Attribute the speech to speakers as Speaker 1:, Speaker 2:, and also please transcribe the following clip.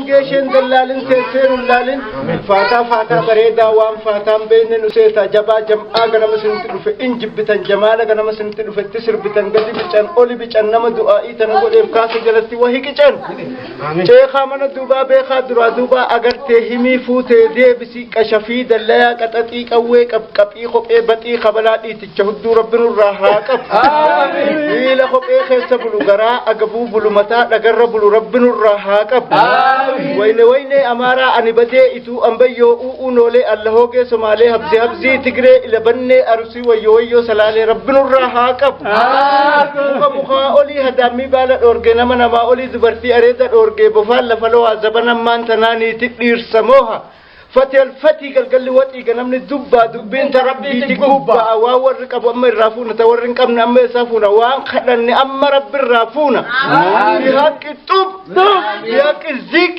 Speaker 1: Geesheen dallaalin seenseen ullaalin faataa faataa bareedaa waan faataan beekne nu seetaa jabaa jam'aa ganama sinitti dhufe in jibbitan jamaala ganama sinitti dhufetti sirbitan gadi bican oli bican nama du'aa'ii tana godheef kaasa jalatti wahi qican ceekaa mana duubaa beekaa duraa duubaa agartee himii fuutee deebisii qashafii dallayaa qaxaxii qawwee qabqaphii kophee baxii kabalaa dhiiticha hudduu rabbi nurraa haa qabu miila kophee keessa bulu garaa agabuu bulu mataa dhagarra bulu rabbi nurraa haa qabu wayne wayne amaaraa ani badee ituu ambayyoo u'uu noolee allahoogee somaalee habzi habzii tigree ilabannee arusii wayyo wayyoo salaalee rabbi nurraa haa qabu muka mukaa olii hadaammii baala dhoorgee nama namaa olii dubartii areeda dhoorgee bofaan lafa lowaa zabanammaan tanaaniiti dhiirsa mooha Fati alfatii galgalli waxii ganamni dubbaa dubbiin ta rabbiiti gubbaa waan warri qabu amma irraa fuuna ta warri hin qabne amma isaa fuuna waan kadhanne amma rabbi irraa fuuna. Bihaqqi xub bihaqqi ziq.